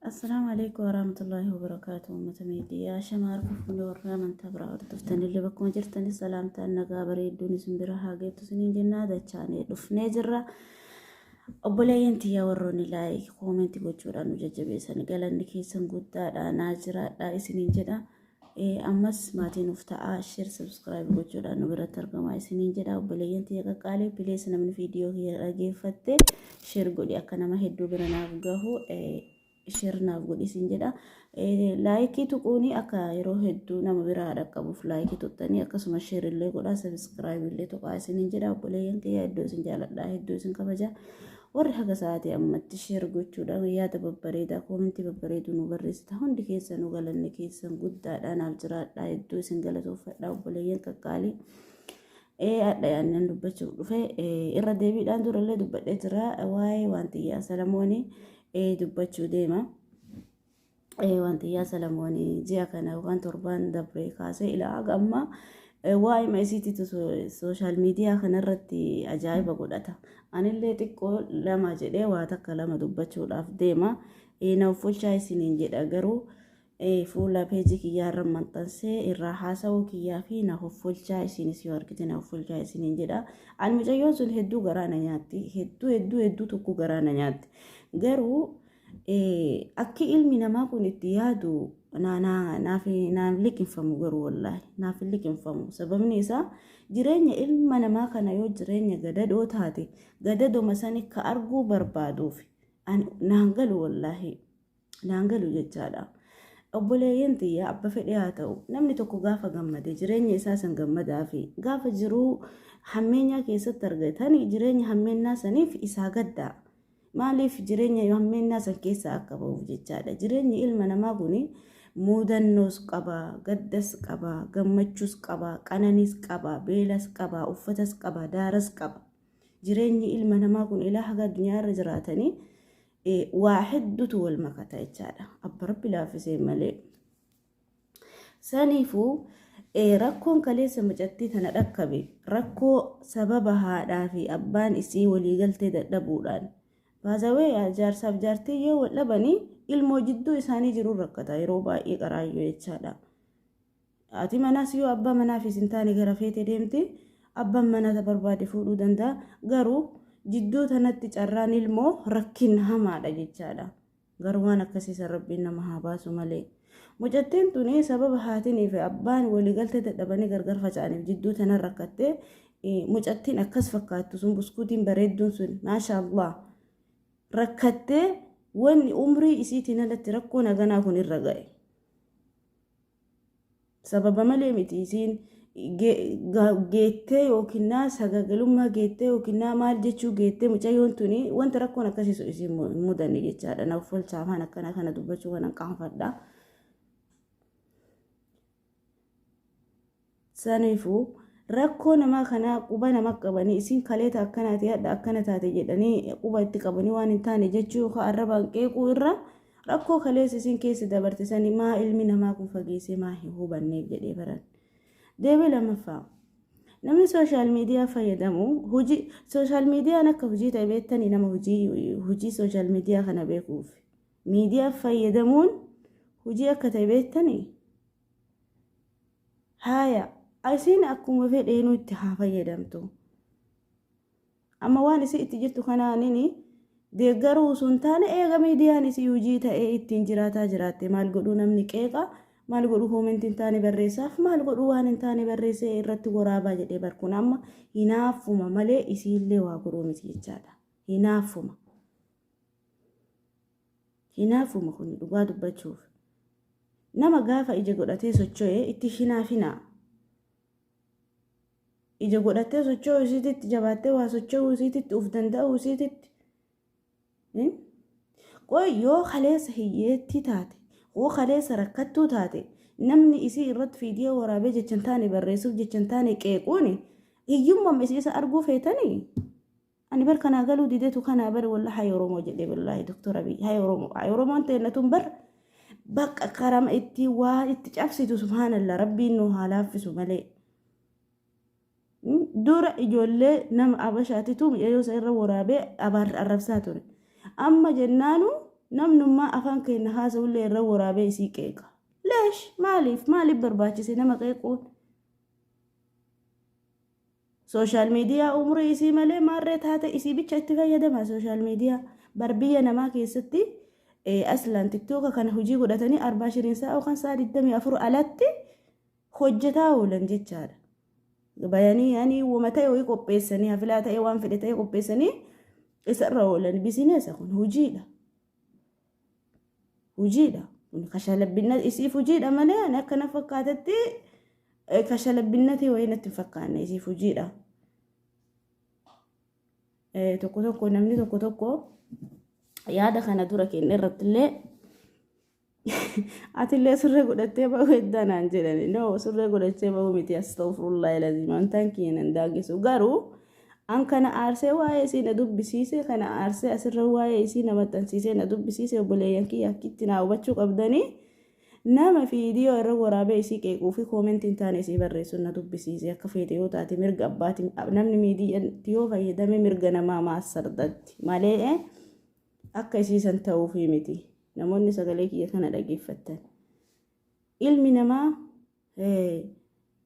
Assalaamu alaikum warahmatullahi wabarakaatu. Uummata miidiyaa shama harka fuunee warra amantaa biraa hordoftanillee bakkuma jirtanis salaamtaan nagaa bareedduun isin bira haa geettu isiniin jennaa dachaanee dhufnee jirra. Obboleeyyan tiyyaa warroonni like comment gochuudhaan nu jajjabeessan galanni keessan guddaadha naa jiraadha isiniin jedha. Ammas maatii nuuf ta'aa, share, subscribe gochuudhaan nu biratti argamaa isiniin jedha. Obboleeyyan tiyya qaqqaalee, please, namni viidiyoo kiyya dhageeffatte share godhi, akka nama hedduu bira naaf gahu share naaf godhi isin jedha. Like tuquuni akka yeroo hedduu nama biraa dhaqqabuuf like tuqxanii, akkasuma share illee godhaa, subscribe illee tuqaa isiniin jedha. Obboleeyyan kiyya, hedduu isin jaaladha, hedduu isin kabaja. Warri haga sa'aatii ammatti share gochuudhaan yaada babbareedaa, comment babbareeduu nu barreessita hundi keessanuu galanni keessan guddaadha, naaf jiraadha, hedduu isin galatoofadha, obboleeyyan qaqqaalii. Hadha yaannan dubbachuuf dhufe irra deebiidhaan durallee dubbadhee jira, waa'ee Waantiyyaa Salamoonii dubbachuu deema. Waantiyyaa Salamoonii ji'a kana yookaan torbaan dabree kaasee ilaa haga ammaa waa'ee maisiititu social media kanarratti ajaa'iba godhata. Anillee xiqqoo lama jedhee waa takka lama dubbachuudhaaf deema. Na uffulchaa isiniin jedha, garuu fuula peejii kiyyaa irra maxxansee irraa haasa'uu kiyyaa fi na hoffulchaa isinis yoo argite na hoffulchaa isiniin jedha. Ani mucayyoon sun hedduu garaa na nyaatti. Hedduu hedduu hedduu tokko garaa na nyaatti. Garuu akki ilmi namaa kun itti yaadu naaf liqinfamu, garuu wallaahi naaf liqinfamu. Sababni isaa jireenya ilma namaa kana yoo jireenya gadadoo taate gadadoma sani ka arguu barbaaduuf naan galu, wallaahi naan galu jechaadha. Obboleeyyan tiyya, abba fedhee haa ta'u, namni tokko gaafa gammade jireenya isaa san gammadaa fi gaafa jiruu hammeenyaa keessatti argatanii jireenya hammeenyaa saniif isaa gaddaa. Maaliif? Jireenya hammeenyaa san keessaa akka ba'uuf jechaadha. Jireenyi ilma namaa kun muudannoos qaba, gaddas qaba, gammachuus qaba, qananiis qaba, beelas qaba, uffatas qaba, daaras qaba. Jireenyi ilma namaa kun ilaa haga addunyaa irra jiraatanii waa hedduutu wal makata jechaadha. Abba Rabbi laaffisee malee. Saniifuu rakkoon kaleessa mucattii tana dhaqqabe rakkoo sababa haadhaa fi abbaan isii waliigaltee dadhabuudhaan. Baazawee jaarsaaf jaartii yoo wal dhabanii ilmoo jidduu isaanii jiru rakkata yeroo baay'ee qaraayyoo jechaadha. Haati manaas yoo abbaa manaafis hin taane gara feete deemti, abbaan manaa barbaade fuudhuu danda'a. Garuu jidduu tanatti carraan ilmoo rakkin hamaadha jechaadha. Garuu waan akkasiisan Rabbiin nama haa baasu malee. Mucattiin tuni sababa haatinii fi abbaan waliigaltee dadhabanii gargar faca'aniif jidduu tanan rakkattee. Mucattiin akkas fakkaattu sun, buskuutiin bareedduun sun, maasha Allah, rakkattee wanni umrii isiitiin alatti rakkoon haganaa kun irra ga'e. Sababa malee miti isiin geettee yookiin sagagalummaa geettee yookiin maal jechuu geettee mucayyoon tuni wanta rakkoon akkasii isiin mudanne jechaadha. Na uffolchaa, afaan akkana kana dubbachuu kanan qaanfadha. Saniifuu rakkoo namaa kanaa quba nama qabanii isiin kaleeta akkanaati, hadha akkana taate jedhanii quba itti qabanii waan hin taane jechuu yookaan arrabaan qeequu irra rakkoo kaleessa isiin keessa dabarte sanii maa ilmi namaa kun fageessee maa hin hubanneef jedhee baran. Deebii lammaffaa. Namni social media fayyadamu hojii social mediaan akka hojii ta'e beektanii, nama hojii social media kana beekuuf miidiyaa fayyadamuun hojii akka ta'e beektanii. Haaya, isiin akkuma fedheenuu itti haa fayyadamtu. Amma waan isii itti jirtu kanaanini deeggaruu osoo hin taane, eega miidiyaan isii hojii ta'ee ittiin jiraataa jiraatte, maal godhuu namni qeeqa, maal godhuu comment hin taane barreessaaf, maal godhuu waan hin taane barreessee irratti waraabaa jedhee barkuun amma hinaaffuma malee isiillee waa godhuu miti jechaadha. Hinaaffuma. Hinaaffuma kun dhugaa dubbachuuf. Nama gaafa ija godhatee socho'e itti hinaafinaa. Ija godhattee socho'uu isiititti, jabaattee waa socho'uu isiititti, uf danda'uu isiititti. Qoy, yoo kaleessa hiyyeettii taate, yoo kaleessa rakkattuu taate, namni isii irratti viidiyoo waraabee jecha hin taane barreessuuf, jecha hin taane qeequuni hiyyummaa isii isa arguu feetanii? Ani bar kanaa galuu didetu kanaa bar walla hay Oromoo jedhee, wallaahi Doktor Abiy, hay Oromoo, hay Oromoon teennatuun bar bakka karama itti waa itti cabsitu, subhaanallah, Rabbiin nu haa laaffisu malee. Dura ijoollee nama Abashaatitu mucayyoo isa irra waraabee arrabsaa ture. Amma jennaanu Namnummaa afaan keenya haasa'ullee irra waraabee isii qeeqa. Leesh, maaliif maaliif barbaachise nama qeequun? Social media umurii isii malee maarree taate isii bicha itti fayyadama social media. Bar biyya namaa keessatti aslaan TikToka kana hojii godhatanii arbaa shiriin sa'a yookaan sa'a 24 alatti hojjetaa oolan jechaadha. Bayanii yani wama ta'e wayii qopheessanii, hafilaa ta'e, waan fedhe ta'e qopheessanii isarra oolan. Businessa kun hojiidha. Hojiidha. Kun kashalabbinna isiif hojiidha malee ani akka na fakkaatetti kashalabbinnati wayii natti hin fakkaanne, isiif hojiidha. Tokko tokko, namni tokko tokko yaada kana dura kenne irratti illee atillee surree godhattee bahuu heddaa naan jedhani. No, surree godhachee bahuu miti, astaghfirullahi lazim, amantaan kiyya nan daangessu. Garuu an kana aarsee waa'ee isii na dubbisiise, kana aarsee asirra waa'ee isii na maxxansiisee na dubbisiise. Obboleeyyan kiyya, akkitti naa hubachuu qabdanii, nama viidiyoo irra waraabee isii qeequu fi commentii hin taane isii barreessuun na dubbisiise. Akka feete yoo taate mirga abbaati, namni miidiyaatti yoo fayyadame mirga namaa maassardatti malee akka isiisan ta'uufii miti. Namoonni sagalee kiyya kana dhageeffattan, ilmi namaa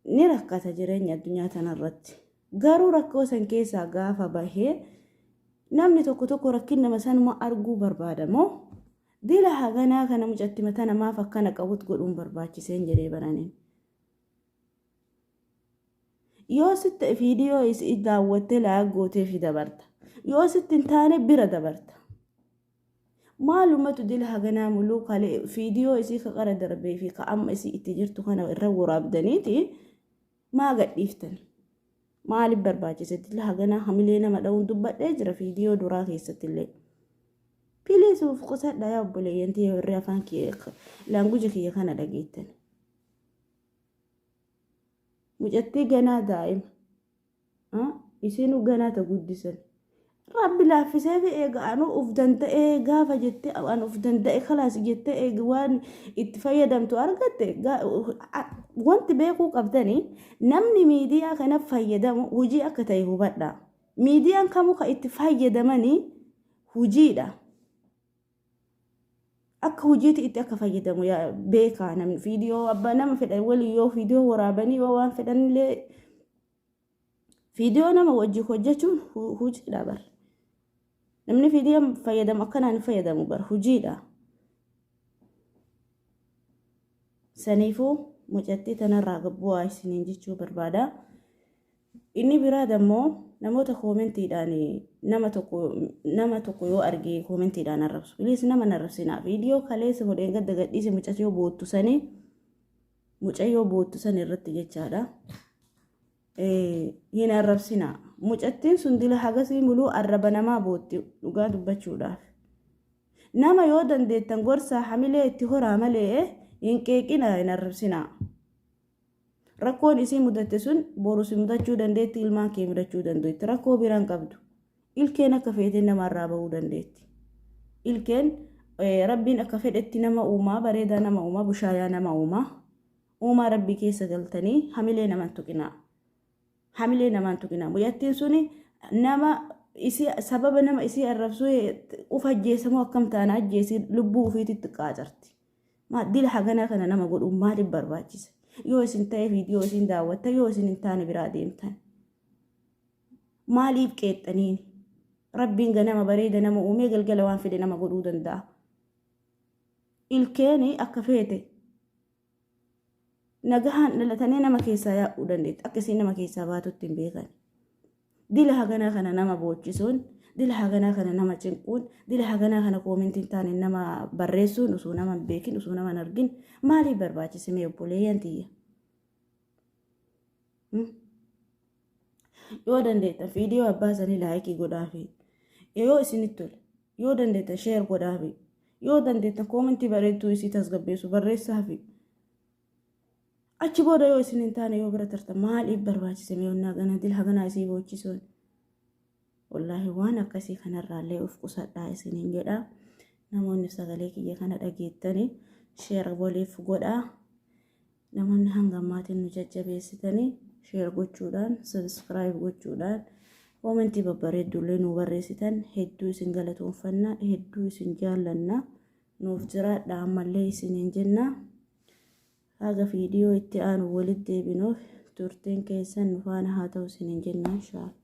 ni rakkata jireenya addunyaa tanarratti. Garuu rakkoo san keessaa gaafa bahee namni tokko tokko rakkin nama sanuma arguu barbaada moo dila haganaa kana mucatti mataa namaaf akkana qabut godhuun barbaachiseen jedhee baraniin. Yoo sitti viidiyoo isii daawwattee laa gootee fi dabarta. Yoo sitti hin taane bira dabarta. Maalumatu dila haganaa muluu kalee viidiyoo isii ka qara darbee fi ka amma isii itti jirtu kana irra waraabdaniiti maa gadhiiftan? Maaliif barbaachise dila haganaa hamilee nama dha'uun? Dubbadhee jira viidiyoo duraa keessatti illee. Please, of qusadha yaa obboleeyyan tiyya, warri afaan kiyya, language kiyya kana dhageettan. Mucattii ganaa daa'ima. Isiinuu ganaa ta guddisan. Rabbi laaffisee fi eega anu uf danda'ee gaafa jettee, anu uf danda'e kalaas jettee, eega waan itti fayyadamtu argatte, wanti beekuu qabdanii namni miidiyaa kana fayyadamu hojii akka ta'e hubadha. Miidiyaan kamuu kan itti fayyadamanii hojiidha. Akka hojiitti itti akka fayyadamu beekaa. Namni viidiyoo abbaa nama fedhan waliin yoo viidiyoo waraabanii, yoo waan fedhanillee viidiyoo nama wajjin hojjechuun hojiidha bar. Namni viidiyoo fayyadamu akkanaan hin fayyadamu bar, hojiidha. Saniifuu mucattii tanarraa gabbu'aa isiniin jechuu barbaada. Inni biraa dammoo namoota commentiidhaan nama tokko yoo arge commentiidhaan arrabsu. Please, nama arrabsinaa. Viidiyoo kaleessa godheen gadda gadhiise mucayyoo boottu sanii, mucayyoo boottu san irratti jechaadha. Hin arrabsinaa. Mucattiin sun dila hagasii muluu arraba namaa bootti dhugaa dubbachuudhaaf. Nama yoo dandeettan gorsaa, hamilee itti horaa malee hin qeeqinaa, hin arrabsinaa. Rakkoon isii mudatte sun boru si mudachuu dandeetti, ilmaan kee mudachuu dandeetti. Rakkoo biraan qabdu. Ilkeen akka feete namarraa bahuu dandeetti. Ilkeen Rabbiin akka fedhetti nama uumaa, bareedaa nama uumaa, bushaayaa nama uumaa. Uumaa Rabbii keessa galtanii hamilee naman tuqinaa. Hamilee namaan tuqinaa. Mucattiin suni nama isii sababa nama isii arrabsuu uf ajjeesamoo akkam taana ajjeesii lubbuu ofiititti qaacarti. Dila haganaa kana nama godhuun maaliif barbaachisa? Yoo isin ta'e viidiyoo isin daawwatta, yoo isin hin taane biraa deemtan. Maaliif qeexxaniin? Rabbiin ganama bareeda nama uumee galgala waan fedhe nama godhuu danda'a. Ilkeeni akka feete nagahaan dhalatanii nama keessaa yaa'uu dandeetti. Akka isiin nama keessaa baatutti hin beekan. Dila haganaa kana nama boochisuun, dila haganaa kana nama cinquun, dila haganaa kana commentii hin taane nama barreessuun, osoo nama hin beekin, osoo nama hin argin, maaliif barbaachise mee obboleeyyan tiyya? Yoo dandeettan viidiyoo abbaa sanii like godhaafi. Yoo isinitti tole, yoo dandeettan share godhaafi. Yoo dandeettan commentii bareedduu isii tasgabbeessu barreessaafi. Achi booda yoo isin hin taane yoo bira tartan, maaliif barbaachise mee onnaa gana dila haganaa isii boochisuun? Wallaahi waan akkasii kanarraallee of qusadhaa isiniin jedha. Namoonni sagalee kiyya kana dhageettanii share waliif godhaa. Namoonni hanga ammaatiin nu jajjabeessitanii share gochuudhaan, subscribe gochuudhaan, Koomentii babbareedduullee nuu barreessitan hedduu isin galatoonfanna, hedduu isin jaallanna. Nuuf jiraadha ammallee isiniin jenna. Haga viidiyoo itti aanu walitti deebinuuf turtiin keessan nu faana haa ta'u isiniin jenna inshaallah.